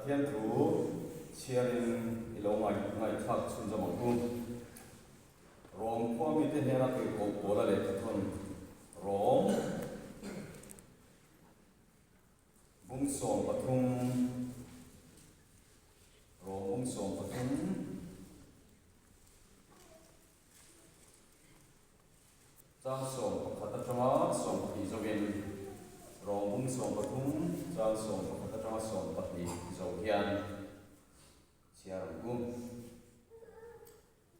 Pathian thu chhiarin i lo ngaihthlak chhunzawm ang u. Rom khua mite hnena tirhkoh Paula lehkhathawn Rom bung 13 Rom bung 13 Chang 11 atanga 12 zo-in Rom bung 13 chang 11 atanga 12 zo hian chhiar ang u.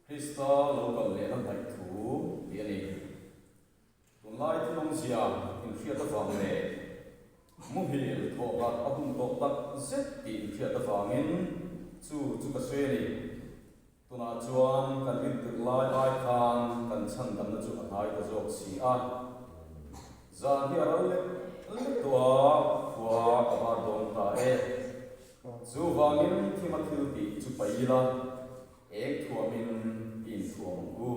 Krista lo kal lehna hnaih thu tih a ni. Tunlai thilawmzia inhriat avang leh muhil thawh harh a hun tawh tak zet tih inhriat avangin chu chu ka sawi a ni. Tunah chuan kan intirh lai ai khan kan chhandamna chu a hnai ta zawk si a. Zan hi a ral lek lek tawh a, khua a var dawn ta e. Chuvangin thima thil tih chu paih ila, eng thuamin i inthuam ang u.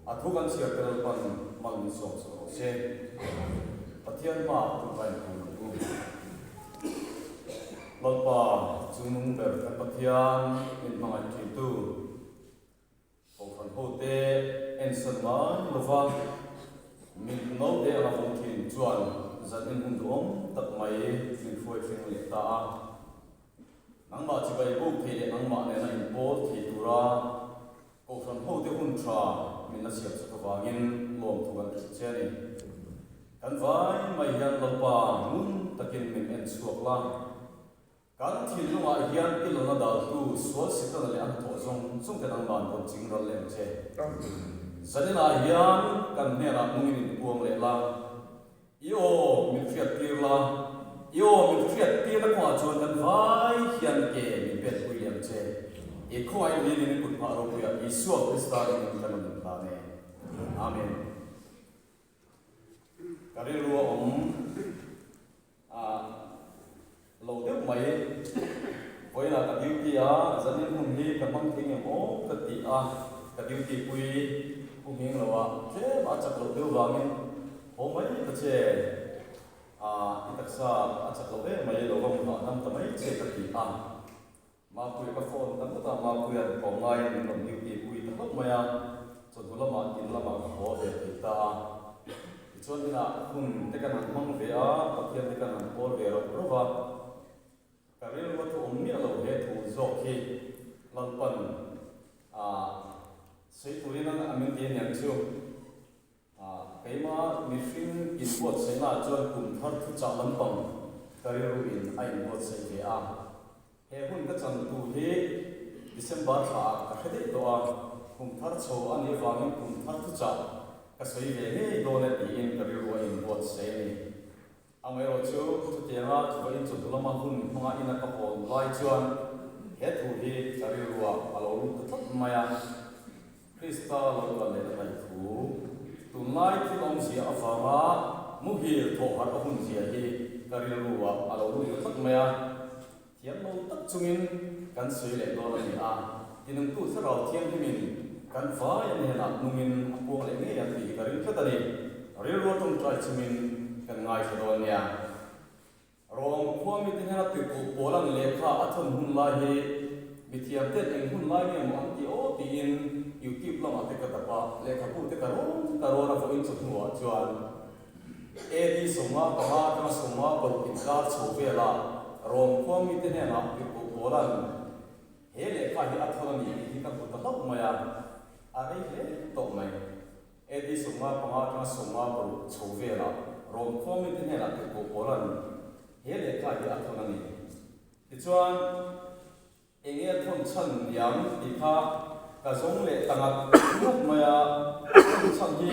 A thu kan chhiar te Lalpan mal min sawm chhuah rawh se. Pathian hmaah tun a inkhum ang u. Lalpa chungnung ber kan Pathian min hmangaih thintu Kohhran hote ensan ngai lova min naute anga vawng thin chuan zan in hun duhawm tak mai min hruai thleng leh ta a. Nangmah chibai buk thei leh nangmah nena inpawl thei tura Kohhran hote hun tha min la siam chak avangin lawmthu kan hrilh che a ni. Kan vai mai hian Lalpa ngun takin min en chhuak la. Kan thinlungah hian i lawna daltu sual Setana leh a hnathawh zawng zawng te nangman rawn ching ral leh ang che. Zaninah hian kan hnenah nungin inpuang leh la. I aw min hriattir la, i aw min hriattirna kawngah chuan kan vai hian ke min penpui leh ang che. I khawngaih linin i kut phah ropuiah Isua Krista ringin kan rawn inhlan e. Amen. Ka rilru a awm a lo deuh mai. Vawiinah ka duty a, zanin hun hi ka hmang thei ngem aw ka ti a, ka duty pui pu nghing lo a, tlem a chak loh deuh vangin haw mai ta che, a i taksa a chak loh em mai lo va hmu hahdam ta mai che ka ti a. Mapuia ka phone ta ngawt a, Mapuia'n tlawm ngaiin min rawn duty pui ta hlauh mai a, chawhnu lamah in lamah ka haw ve thei ta a. Tichuan inah hun te kan han hmang ve a, Pathian te kan han pawl ve rauh rauh a. Ka rilru a thu awm miah lo he thu zawk hi Lalpan a sawi turin a min ti aniang chu. Keima mihring inbuatsaihnaah chuan kum thar thuchah lampang ka rilruin a inbuatsaih ve a. He hun ka chantu hi December thlaah ka hre daih tawh a, kum thar chho a nih avangin kum thar thuchah ka sawi ve ngei dawn e tiin ka rilru a inbuatsaih a ni. Amaherawhchu, chutianga vawiin chawhnu lama hun hmanga ina ka hawn lai chuan he thu hi ka rilruah a lo lut ta tlat mai a. Krista lo kal leh hnaih thu, tunlai thil awmzia avanga muhil thawh harh a hunzia hi ka rilruah a lo lut ta tlat mai a. Thiam lo tak chungin kan sawi leh dawn a ni a, tinungtu Thlarau Thianghlimin kan vai a hnenah nungin a puang leh ngei ang tih hi ka ring tlat a ni. Rilru a tawngtai chungin kan ngaithla dawn nia. Rom khua mite hnena tirhkoh Paula'n lehkha a thawn hun lai hi mithiamte'n eng hun lai nge maw an ti aw tiin YouTube lamah te ka dap a, lehkhabu te ka rawn ka rawn a vawiin chawhnuah chuan AD 55 atanga 56 inkar chho velah Rom khua mite hnenah tirhkoh Paula'n he lehkha hi a thawn a ni tih hi ka hmu ta hlauh mai a, a rei hle tawh mai. AD 55 atanga 56 chho velah Rom khua mite hnenah tirhkoh Paula'n he lehkha hi a thawn a ni. Tichuan. Enge a thawn chhan niang tih kha ka zawng leh ta ngat ngat mai a, a thawn chhan hi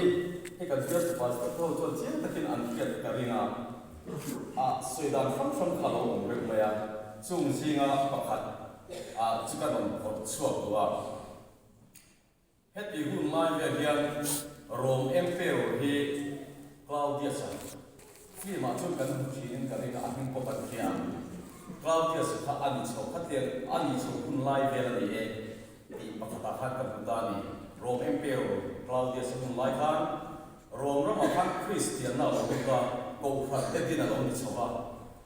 hei kan bialtu pastor te ho chuan chiang takin an hriat ka ring a, a sawi dan hrang hrang kha a lo awm reuh mai a, chung zinga pakhat ah chu ka rawn phawrh chhuak duh a. Heti hun lai vel hian Rome Emperor hi Claudius-a film-ah chuan kan hmu thinin ka ring a, a hming pawh kan hria ang. Claudius-a kha a ni chho khatiang a ni chho hun lai vel a ni e tih pakhatah khan ka hmu ta a ni. Rome Emperor Claudius-a hun lai khan Rome ramah khan Kristianna a lo lut a, Kohhran te din a lo ni chho a.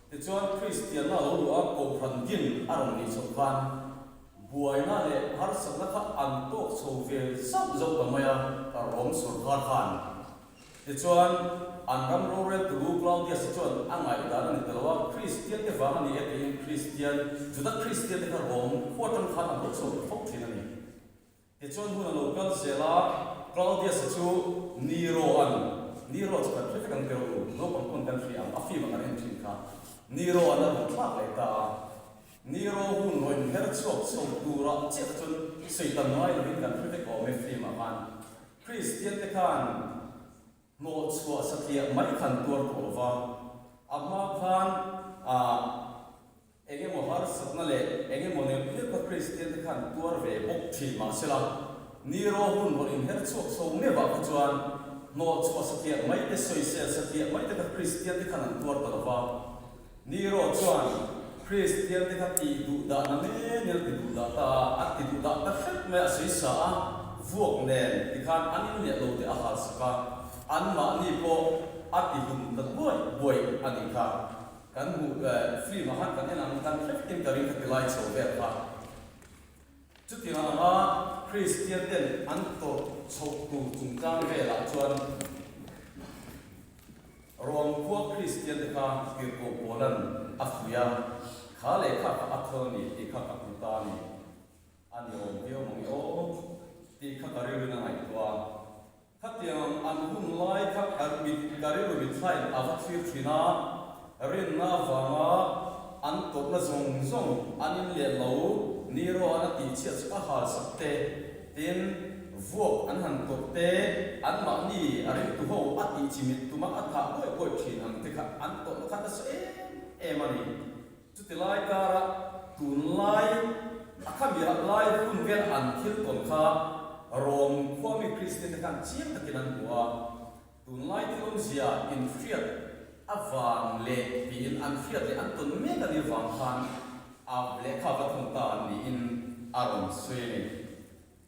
Tichuan, Kristianna a lo luh a, Kohhran din a rawn nih chhoh khan buaina leh harsatna kha an tawk chho ve zauh zauh ta mai a, Rom sawrkar khan. Tichuan, an ram roreltu Claudius-a chuan a ngaihdan a ni ta lo a, Kristiante vang a ni e tiin Kristian, Juda Kristiante kha Rom khua atang khan a hnawh chhuak ta fo thin a ni. Tichuan hun a lo kal zel a, Claudius-a chu Nero-a'n, Nero chu kan hre vek ang teh u, naupang pawn kan hria ang, a film ah kan en thin kha, Nero-a'n a rawn thlak leh ta a. Nero hun rawn inher chhuak chho turah chiah chuan sawi tam ngai lovin kan hre vek awm e film ah khan. Kristian te khan hnawh chhuah satliah mai khan tuar tawh lo va, a hma khan ah Eng emaw harsatna leh eng emaw neuh neuh kha Kristian te khan tuar ve bawk thin mah sela, Nero hun rawn inher chhuak chho meuhah kha chuan hnawh chhuah satliah mai te, sawisel satliah mai te kha Kristian te khan an tuar ta lo va. Nero chuan Kristian te kha tih duh dahna men in a ti duh dah ta a, a ti duh dah ta hrep mai a, a sawi sa a, vuak nen tikhan an inleh lo te a halsak a, anmahni pawh a ti hlum ta buai buai a nih kha. Kan hmuh film ah khan kan en ang kan hre vekin ka ring kha ti lai chho vel kha. Chutiang anga Kristian ten an tawrh chhoh tur chungchang velah chuan Rom khua Kristian te kha tirhkoh Paula'n a fuih a, kha lehkha kha a thawn a ni tih kha ka hmu ta a ni. A ni awm viau mang i aw tih kha ka rilruin a ngaihtuah a. Khatiang an hun lai kha ka mit ka rilru mithlain a va thlir thin a, rinna avanga an tawrhna zawng zawng an in leh lo Nero-a'n a tihchhiat chu a halsak te, tin, vuak an han tawrh te, anmahni a ringtu ho a tihchimit tuma a thah buaih buaih thin ang te kha an tawrhna kha nasa em em a ni. Chuti lai kara tunlai a khami rah lai hun vel an thil tawn kha Rom khuami Kristian te khan chiang takin an hmu a, tunlai thil awmzia inhriat avang leh tiin an hriat leh an tawn mek a nih vang khan a lehkha va thawn ta an niin a rawn sawi a ni.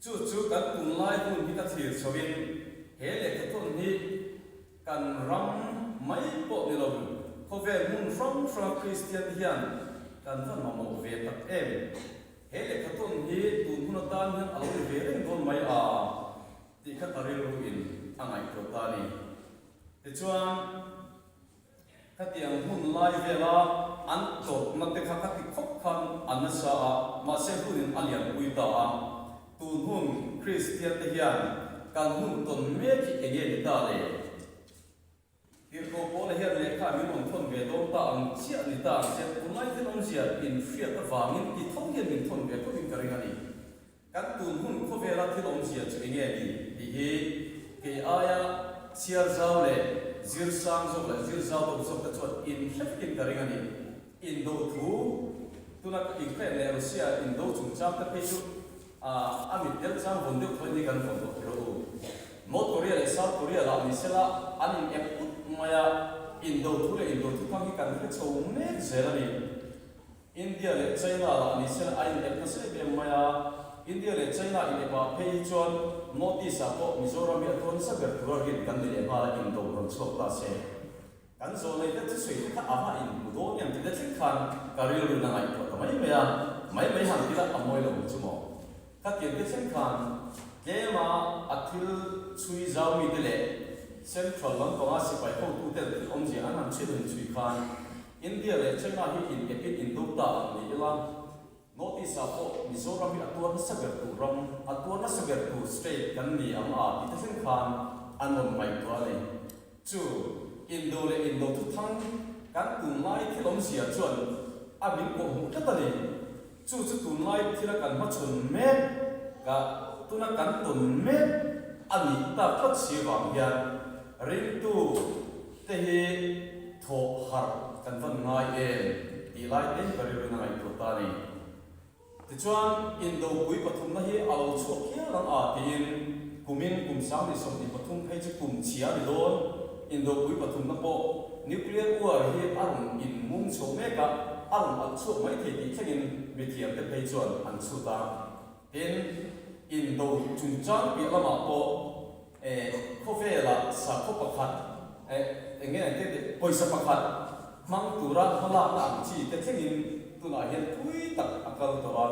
Chu chu kan tunlai hun hi ka thlir chhoin he lehkha thawn hi Kan ram mai pawh ni lo, khawvel hmun hrang hranga Kristian te hian kan va mamawh ve tak em? He lehkhathawn hi tun hun atan hian a lo ni ve reng dawn mai a tih kha ka rilruin a ngaihtuah ta a ni. Tichuan, Khatiang hun lai vela an tawrhna te kha khati khawp khan a nasa a, mahse hunin a lianpui ta a. Tun hun Kristian te hian kan hun tawn mek hi enge ni ta le? Tirhkoh Paula hian lehkha min rawn thawn ve dawn ta ang chiah ni ta ang che, tunlai thil awmzia inhriat avangin ti tho hian min thawn ve thovin ka ring a ni. Kan tun hun khawvela thil awmzia chu enge ni tih hi kei aia chhiar zau leh zir sang zawk leh zir zau deuh zawk te chuan in hre vekin ka ring a ni. Indo thu tuna Ukraine leh Russia indo chungchang te phei chu a mit tel chang vawn deuh thaw in hi kan vawn tawh tiro u. North Korea leh South Korea lah ni sela an in ep ut mai a, indo thu leh indo thuthang hi kan hre chho mek zel a ni. India leh China lah ni sela a in ep nasa em em mai a, India leh China in ep ah phei hi chuan North East ah pawh Mizoram hi a tuar nasa ber tura rin kan ni leh nghal a indo rawn chhuak ta se. Kan zawh nei te thusawi te kha a va in hmu dawn em tih te thleng khan ka rilru in a ngaihtuah ta mai mai a, mai mai han ti la a mawi lo chu maw. Khatiang te thleng khan tlema a thil chhui zau mi te leh Central lampanga sipai hotu ten thil awmzia an han chhui han chhui khan India leh China hi in epin indo ta ang ni ila, North East ah pawh Mizoram hi a tuar nasa ber tur ram, a tuar nasa ber tur state kan ni ang a tih te thleng khan an rawn ngaihtuah a ni. Chu indo leh indo thuthang kan tunlai thil awmzia chuan a min kawh hmuh tlat a ni. Chu chu tunlai thila kan hmachhawn mek ka tuna kan tawn mek a nih tak tlat si vang hian ringtu te hi thawh harh kan van ngai em tih lai te hi ka rilruin a ngaihtuah ta a ni. Tichuan, Indopui pathumna hi a lo chhuak hial ang a tiin kumin kum 2023 phei chu kum chhia a ni dawn. Indopui pathumna pawh nuclear war hi a rawn inmung chho mek a, a rawn alh chhuak mai thei tih thlengin mithiamte phei chuan an chhut a. Tin, Indo chungchang piah lamah pawh khawvelah sakhaw pakhat, eng nge an tih tih, pawisa pakhat. hmang tura hmalakna ang chi te thlengin tunah hian thui tak a kal tawh a,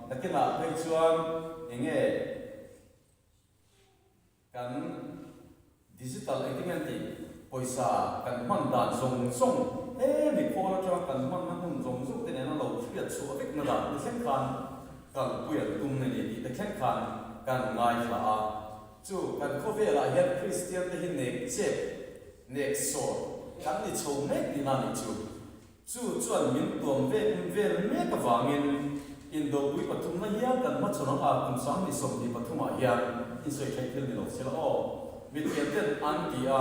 nakinah phei chuan enge Kan digital engtin nge an tih? Pawisa kan hman dan zawng zawng he mi khawl atanga kan hmanna hmun zawng zawng te nena lo hriat chhuah vekna dan te thleng khan kalpui an tum a ni tih te thleng khan kan ngaithla a. Chu kan khawvelah hian Kristian te hi nek chep, nek sawr kan ni chho mek tihna a nih chu. Chu chuan min tuam ve vel mek avangin Indopui pathumna hial kan hmachhawn ang a, kum 2023 ah hian insawi theih thil ni lo se la aw. Mithiam ten an ti a,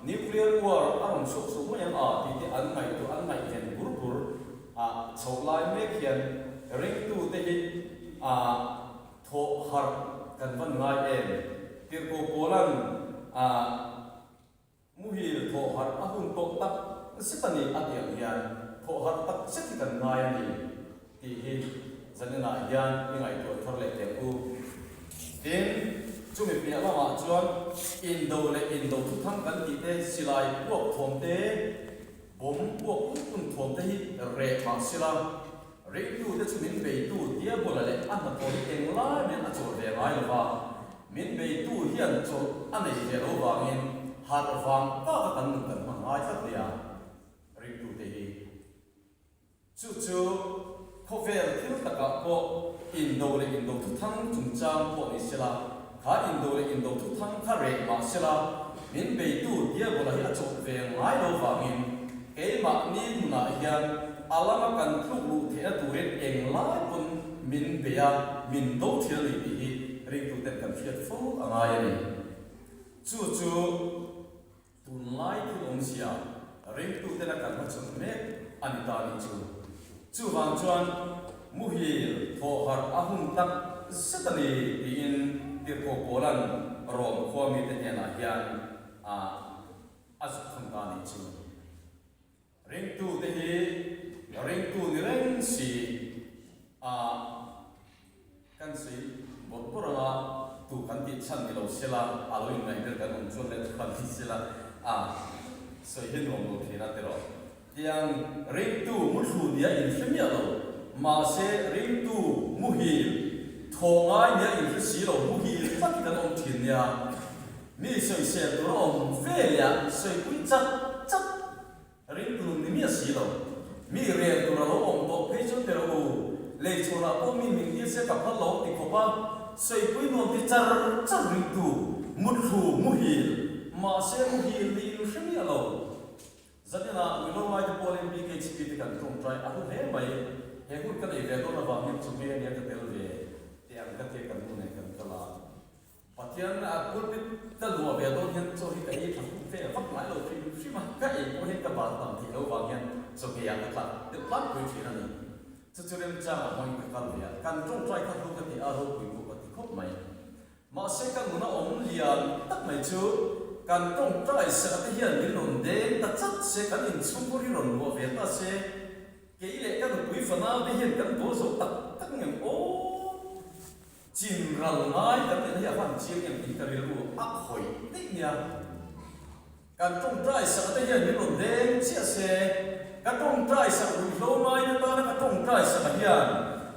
Nuclear war a rawn chhuak chho mai ang a tih te an ngaihtuah an ngaihven bur bur a chhoh lai mek hian ringtute hi a thawh harh kan van ngai em? Tirhkoh Paula'n a. Muhil thawh harh a hun tawh tak zet a ni a tih ang hian thawh harh tak zet hi kan ngai a ni tih hi zaninah hian i ngaihtuah thar leh teh u. Tin, chumi piah lamah chuan indo leh indo thuthang kan tih te, silai puak thawm te, bomb puak un un thawm te hi reh mah sela, Ringtute chu min beitu Diabola leh a hnathawh hi englai men a chawlh ve ngai lo va, min beitu hian chawlh a nei ve lo vangin harh vang taka kan nun kan hman ngai tlat nia ringtute hi. Chu chu khawvel thil takah pawh indo leh indo thuthang chungchang pawh ni sela, kha indo leh indo thuthang kha reh mah sela, min beitu Diabola hi a chawlh ve ngai lo vangin Keimahni nunah hian a lama kan tluk luh theihna turin englai pawn min bei a, min do thin a ni tih hi ringtuten kan hriat fo a ngai a ni. Chu chu tunlai thil awmzia ringtutena kan hmachhawn mek a ni ta nih chu. Chuvang chuan muhil thawh harh a hun tak zet a ni tiin Tirhkoh Paula'n Rom khua mite hnenah hian a A zuk thung ta nih chu. Ringtu te hi ringtu ni reng si a kan sawi bawrh bawrh anga tu kan tih chhan ni lo sela a lo inngaih ber kan awm chuan leh chuan ni sela a sawi hi nuam lo thin a tiraw. Tiang ringtu muthlu nia inhre miah lo mahse ringtu muhil thaw ngai nia inhre si lo muhil tlat hi kan awm thin nia. Mi sawisel tur a awm ve leh a sawipui chat chat ringtu nun ni miah si lo. Mi rel tur a lo awm tawh phei chuan ti rawh u, lei chhuanah pawh mi min dil se ka phal lo ti khawp a, sawipui nuam ti char char ringtu muthlu muhil mahse muhil niin hre miah lo. Zaninah Willow Ngaite pawlin BKHP te kan tawngtai a hlu hle mai. He hun ka nei ve dawn avang hian chu nge ania ka tel ve teh ang ka tia kan nu nen kan kal a. Pathian a pulpit ka luah ve dawn hian chaw hi ka ei tha hum ve vak ngai lo hrim hrim a, ka ei pawh hian ka bal tam theih lo vang hian chaw hei ah ka tlak deuh tlangpui thin a ni. Chu chu remchang ah hmangin ka kal ve a, kan tawngtai kha hlu ka ti a, ropui pawh ka ti khawp mai. Mahse ka nuna awm lian tak mai chu kan tawngtai serh te hian min rawn deng ta chat se, kan inchhungkhur hi rawn luah ve ta se, kei leh ka nupui fanau te hian kan dawl zo tak tak ngem aw. Chin ral ngai kan tihna hi a hman chiang em tih hi ka rilru a khawih daih nia. Kan tawngtai sak te hian min rawn deng chiah se, ka tawngtai sak ruihhlo ngai te tana ka tawngtai sak ah hian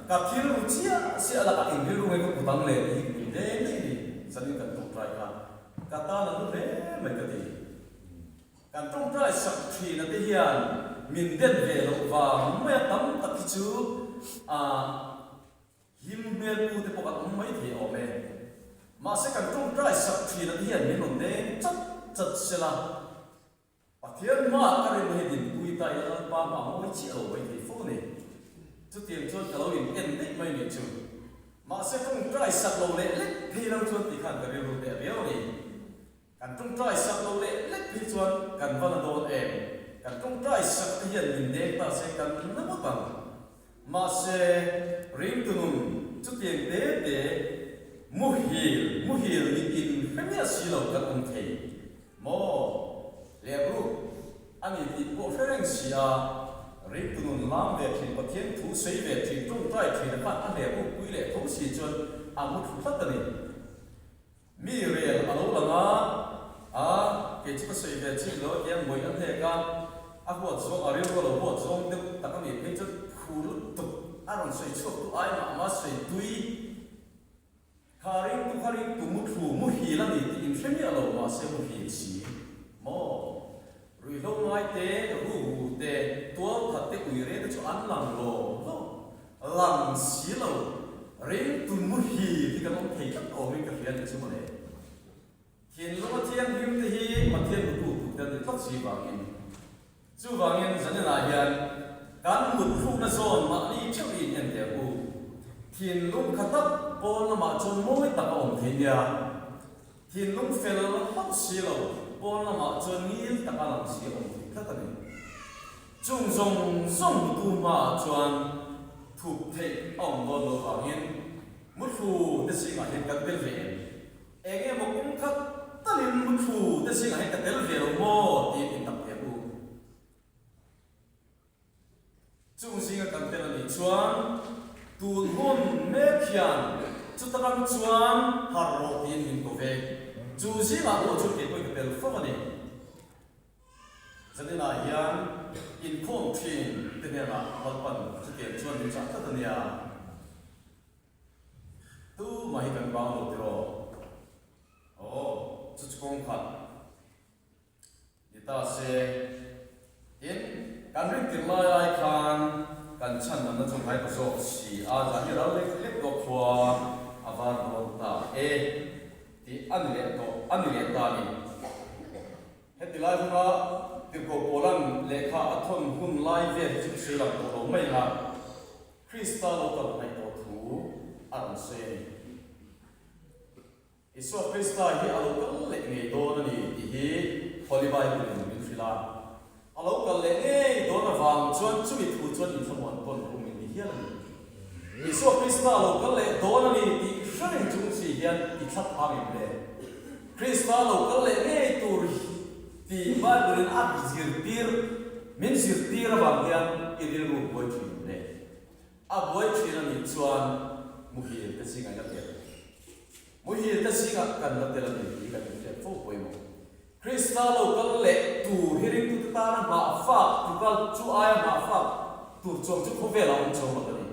ka thil ru chiah se a lakah eng rilru nge ka put ang le tih hi min deng daih ni. Zanin kan tawngtai kha ka tan a hlu hle mai ka ti. Kan tawngtai sak thina te hian min den ve loh vang mai a tam tak hi chu ah Hlim hmel pu te pawh kan awm mai thei awm e. Mahse kan tawngtai sak thin ang hian min rawn deng chat chat sela. Pathian hmaah ka rinna hi dinpui ta ila Lalpa hmaah mawi chiah lo mai thei fo a ni. Chutiang chuan ka lo in en daih mai nih chu. Mahse tawngtai sak lo leh lek phei lo chuan ti khan ka rilru teh viau a ni. Kan tawngtai sak lo leh lek phei chuan kan va la dawn em? Kan tawngtai sak te hian min deng ta se kan na ngawt ang. Mahse, ringtu nun chutiang te te muhil muhil nih in hre miah si lo kan awm thei maw? Lebruk a ni tih pawh hre reng si a, ringtu nun lam ve thin Pathian thu sawi ve thin tawngtai thin a khan a lebruk pui leh tho si chuan a muthlu tlat a ni. Mi rel a lo lang a, a, kei chu ka sawi ve chin lo a tia ngawih a hnek a. A huat zawng, a rilru a lo huat zawng deuh tak a nih phei chuan phur lutuk a rawn sawi chhuak tu ai mah mah sawi tui. Kha ringtu kha ringtu muthlu muhil a ni tih inhre miah lo mahse muhil si maw? Ruihhlo ngai te, ruhu te, tualkhat te, uire te chu an lang lo lo, lang si lo. Ringtu muhil hi kan awm thei tlat awmin ka hria nih chu mawle. Thinlunga thianghlim te hi Pathian hmutu tur te an ni tlat si vangin. Chuvangin zaninah hian kan mutthlukna zawn mahni theuh i in en teh u. Thinlung kha tak pawn lamah chuan mawi tak a awm thei nia. Thinlung fel hauh si lo pawn lamah chuan ngil taka lang si a awm thei tlat a ni. Chung zawng zawng hmutu hmaah chuan thup theih a awm dawn loh vangin muthlu te zingah hian kan tel ve em? Eng emaw kum khat talin muthlu te zingah hian ka tel ve lo maw tiin in dap thei ang u. Chung zinga kan tel a nih chuan tun hun mek hian chuta ram chuan harh rawh tiin min ko ve. Chu zingah pawh chuan kei pawhin ka tel fo a ni. Zaninah hian inkhawm thin te hnenah Lalpan chutiang chuan min chah tlat a nia. Tu mah hi kan bang lo tiraw? Aw, chu chu kawng khat ni ta se. Tin, kan rin tir lai ai khan kan chhan damna chu hnai ta zawk si a, zan hi ral lek lek tawh khua a var dawn ta e tih a ni leh tawh, a ni leh ta a ni. Heti lai huna Tirhkoh Paula'n lehkha a thawn hun lai vel hi chu ka sawi lang tawh lo mai ang a. Krista lo kal hnaih tawh thu a rawn sawi a ni. Isua Krista hi a lo kal leh ngei dawn a ni tih hi Holy Bible-in min hrilh a. A lo kal leh ngei dawn avang chuan chumi thu chuan inthlamuan tawn rum in ni hial a ni. Isua Krista a lo kal leh dawn a ni tih hre reng chung si hian i thlap phang em le? Krista lo kal leh ngei tur tih Bible-in a zirtir, min zirtir avang hian i rilru buai thin le. A buai thin a nih chuan muhil te zingah i la tel. Muhil te zingah kan la tel a ni tih kan inhriat fo pawimawh. Krista lo kal leh tur hi ringtute tana nghahfak tluka chu aia nghahfak tur chuang chu khawvelah awm chuang lo a ni.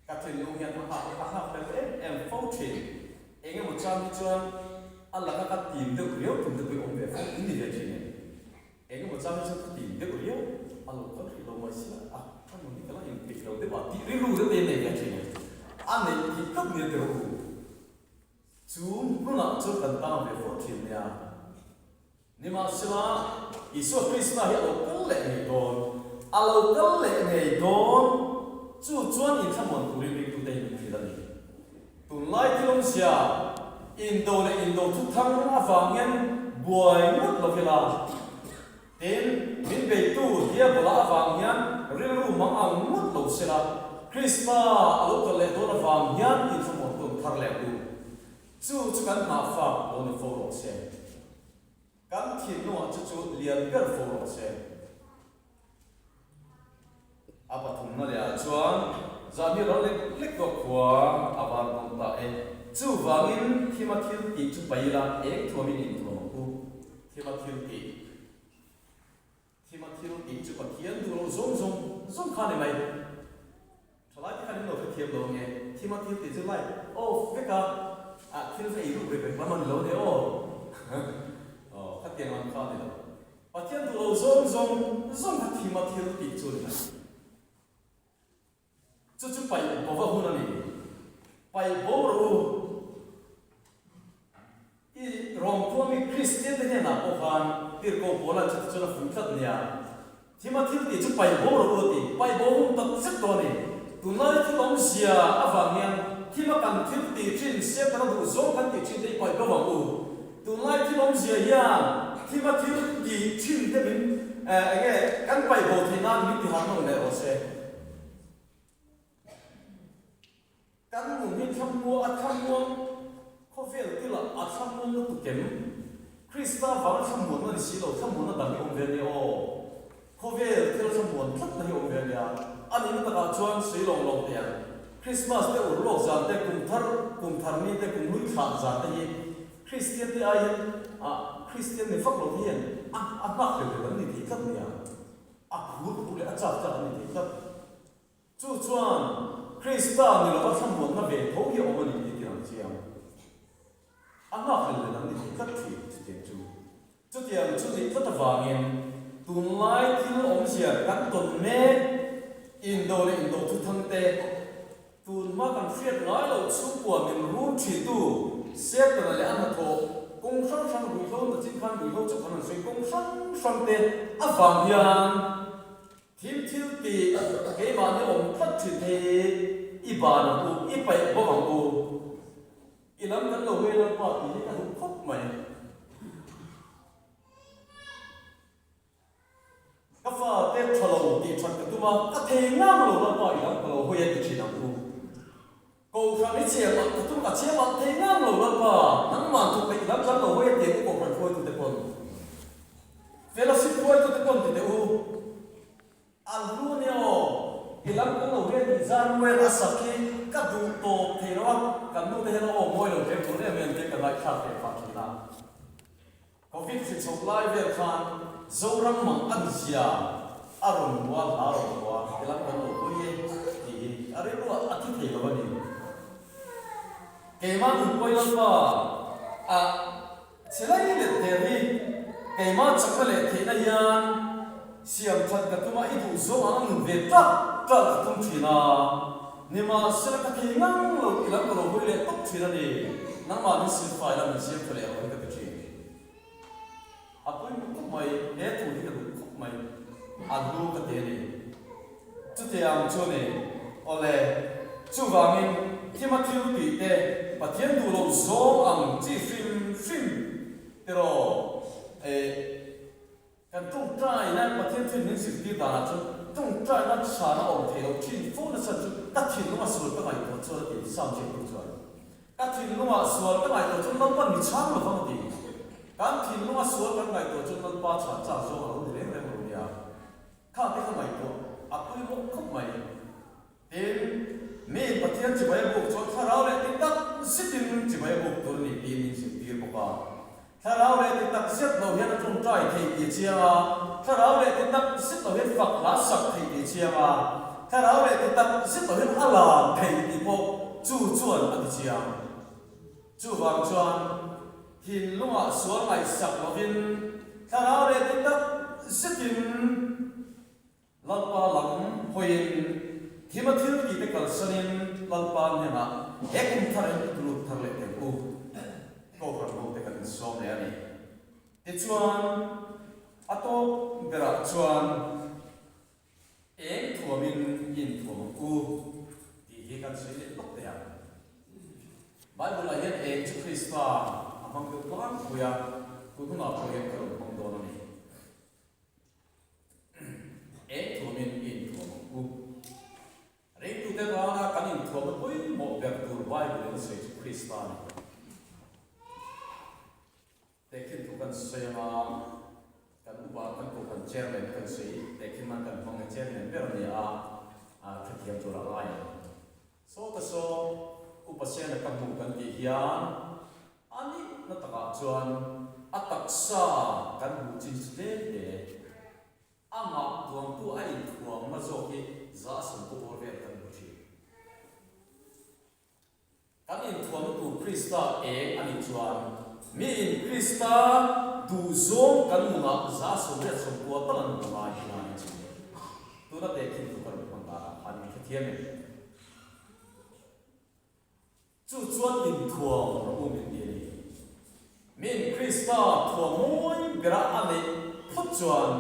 Ka thinlung hian a nghak a nghak hlel em em fo thin. Eng emaw chang hi chuan a laka ka tim deuh riau tum te pawh i awm ve fo, in ni ve thin em? Eng emaw chang hi chuan ka tim deuh riau, a lo kal hrih lo mai sia, a ka nun hi ka la inpeih lo deuh a tih rilru deuh te in nei ve thin em? A neih tih tlat nia teh rawh u. Chu hmunah chuan kan tang ve fo thin nia. Nimahsela, Isua Krista hi a lo kal leh ngei dawn. A lo kal leh ngei dawn. Chu chuan inthlamuan turin ringtute hi min hrilh a ni. Tunlai thilawmzia, indo leh indo thuthang avang hian buai ngawt lo ila. Tin, min beitu Diabola avang hian rilru mang ang ngawt lo sela, Krista a lo kal leh dawn avang hian inthlamuan tawn thar leh ang u. Chu chu kan hnahfak lo ni fo rawh se. Kan thinlungah chu chu lian ber fo rawh se. A pathumna leh ah chuan zan hi ral lek lek tawh khua a var dawn ta e. Chuvangin thima thil tih chu pai ila eng thuamin inthuam ang u. Thima thil tih. Thima thil tih chu Pathian duh loh zawng zawng zawng kha a ni mai. Thalai te khan in lo hrethiam lo nge? Thima thil tih chu light off vek a, ah thil kha ei ruk rek rek lam a ni lo nia aw. Aw khatiang lam kha a ni lo. Pathian duh loh zawng zawng zawng kha thima thil tih chu a ni mai. Chu chu paih bova hun a ni. Paih bo rawh u. I Rawngtuami Kristian te hnenah pawh khan Tirhkoh Paula chu tichuan a fuih tlat nia. Thima thil tih chu paih bo rawh u a ti. Paih bo hun tak zet tawh a ni. Tunlai thil awmzia avang hian thima kan thil tih thin, Setana duh zawng kan tih thin te hi paih bo ang u. Tunlai thil awmzia hian thima thil tih thin te min eng nge kan paih bo theih nan min ti harh nawn leh rawh se. Kan nun hi thlamuang a thlamuang khawvel tilah a thlamuang lutuk em? Krista vanga thlamuanna ni si lo, thlamuanna dang hi awm ve nia aw. Khawvel thil thlamuan tlatna hi awm ve nia. A nihna takah chuan sawi lawng lawng teh ang. Krismas te urlawk zan te, kum thar, kum thar ni te, kum hlui thlah zan te hi Kristian te aiin ah. Kristian ni vak lo te hian a a nghak hlel hlel an ni thei tlat nia. A phur phur leh a chak chak an ni thei tlat. Chu chuan Krista ni lova thlamuanna ve tho hi a awm a ni tih tirang chiang. A nghak hlel hlel an ni thei tlat thin chutiang chu. Chutiang chu nih tlat avangin tunlai thil awmzia kan tawn mek indo leh indo thuthang te, tunhma kan hriat ngai loh chhungkua min run thintu Setana leh a hnathawh kawng hrang hrang ruihhlo nachin khan ruihhlo chauh khan an sawi kawng hrang hrang te avang hian thil thil tih keimahni awm tlat thin te hi i ban ang u, i paih bawk ang u. I lam kan lo hei Lalpa tih hi ka duh khawp mai. Ka fate tha lo tih that ka tum a, ka thei ngang lo Lalpa i lam ka lo hawi a ti thin ang u. Kohhran i chhiam ang ka tum ka chhiam ang thei ngang lo Lalpa nangmah thawk leh i lam kan lo hawi a ti ang u Kohhran hruaitute pawn. Fellowship hruaitute pawn ti teh u. A hlu nia aw, i lam kan lo hian tih zan vel a sak hi ka duh tawp thei lo a, kan nu te hian a aw mawi lo hle tur em em te ka ngaihthlak ve phah thin a. Covid hri chhoh lai vel khan Zoram mang an zia a rawn hmu a, hla a rawn hmu a, i lam kan lo hawi e tih hi a rilru ah a thi thei lo a ni. Keimah nunpuai Lalpa a. Chilai let der hi keimah chakna leh theihna hian siam that ka tum a, i duh zawng ang a nun ve tlak tlak ka tum thin a, nimahsela ka thei ngang lo i lam ka lo hawi leh tawp thin a ni, nangmah min silfai la min siam tha leh rawh hi ka ti thin. A pawimawh khawp mai, he thu hi ka duh khawp mai, a hlu ka ti a ni. Chutiang chu ni. Awle, chuvangin thima thil tih te Pathian duh loh zawng ang chi hrim hrim tiraw? Eh, kan tawngtaina Pathian thil min zirtir danah chuan tawngtaina chhana awm thei loh thin fo nasa chu ka thinlunga sual ka ngaihtuah chuan a ti Sam ziaktu chuan. Ka thinlungah sual ka ngaihtuah chuan Lalpa mi chhang lo vang a ti. Kan thinlunga sual kan ngaihtuah chuan Lalpa chhan chak zawng a lo ni reng reng lo nia. Kha te kha ngaihtuah a pawimawh khawp mai. Tin, miin Pathian chibai a buk chuan thlarau leh ti tak zetin chibai a buk tur a ni tiin min zirtir bawk a. Thlarau leh ti tak zet lo hian a tawngtai thei tih a chiang a, thlarau leh ti tak zet lo hian fak hla sak thei tih a chiang a, thlarau leh ti tak zet lo hian a lam thei tih pawh chu chuan a ti chiang. Chuvang chuan thinlungah sual ngaihsak lovin thlarau leh ti tak zetin Lalpa lam hawiin thima thil tihte kalsanin Lalpa hnenah he kum thar in i lut thar leh teh u. Kohhran hote kan insawm leh a ni. Tichuan a tawp berah chuan Eng thuamin i inthuam ang u tih hi kan sawi leh lawk teh ang. Bible-ah hian eng chu Krista a hmang deuh tlangpui a, tun hunah pawh hian ka rawn hmang dawn a ni. Eng thuamin i inthuam ang u. Ringtute tana kan inthuamna pawimawh ber tur Bible-in a sawi chu Krista a ni. Tehkhin thu kan sawi anga kan upa kan kohhran chairman kan sawi tehkhin nan kan hmang e chairman ber a ni a hrethiam tur a ngai ang. Saw ta saw upa sena ka hmu kan tih hian a nihna takah chuan a taksa kan hmuh chin chu tlem hle. Amah tuamtu a inthuamna zawk hi 110 bawr vel kan hmu thin. Kan inthuamna tur Krista eng a nih chuan, miin Krista duhzawng kan nunah 89 tal an hmu ngai tih a ni chu. Tuna tehkhin thu ka rawn hman danah khan min hrethiam em? Chu chuan inthuam rawh u min ti a ni. Miin Krista thuam mawi bera a neih phawt chuan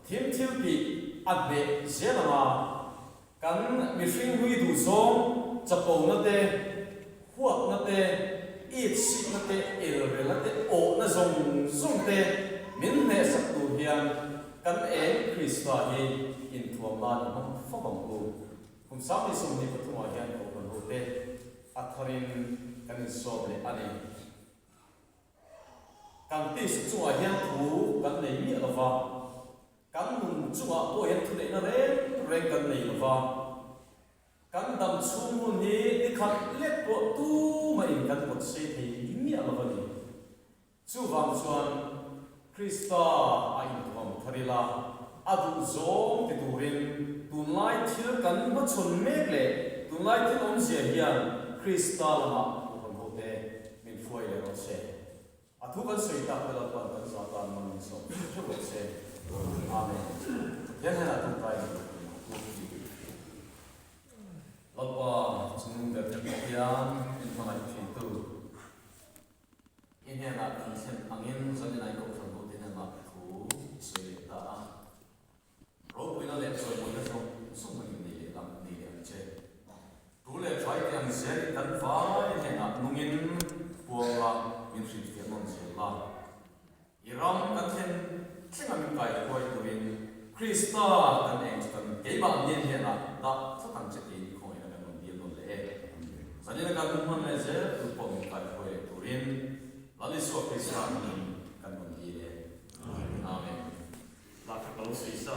thim thil tih a hneh zel ang a, Kan mihring hlui duh zawng chapona te, huatna te, itsihna te, elrelna te, awhna zawng zawng te min hnehsak tur hian kan eng Krista hi inthuam nan i hmang fo ang u. Kum 2023 ah hian Kohhran ho te a tharin kan insawm leh a ni. Kan tisa chungah hian thu kan nei miah lo va, kan nun chungah pawh hian thuneihna reng reng kan nei lo va, kan dam chhung hun hi ni khat lek pawh tumahin kan pawt sei thei miah lo va ni. Chuvang chuan. Krista a inthuam thar ila, a duh zawng ti turin tunlai thil kan hmachhawn mek leh tunlai thil awmzia hian Krista lamah Kohhran hote min hruai leh rawh se. A thu kan sawi tak te Lalpan kan zah tan man min sawm theuh theuh rawh se. Amen. Pathian hnenah tawngtai leh rawh tih ang u. Lalpa chungnung ber kan Pathian min hmangaih thintu. I hnenah kan thlen angin zanin ai Kohhran hote hnenah thu i sawi leh ta a. Ropuina leh chawimawina zawng zawng angin nei leh lam nei leh ang che. Tu leh thlai te ang zelin kan vai hnenah nungin puang la, min hrilhfiah nawn zel la. I ram kan thlen thlenga min kai huai turin Krista kan eng chu kan keimah nen hnenah dah tlat ang che tiin i khawngaihna kan rawn dil nawn leh e. Zanina kan hun hman leh zel tur pawh min kai huai leh turin Lal Isua Krista hmingin kan rawn dil e. Amen. Lah kha ka lo sawi sa.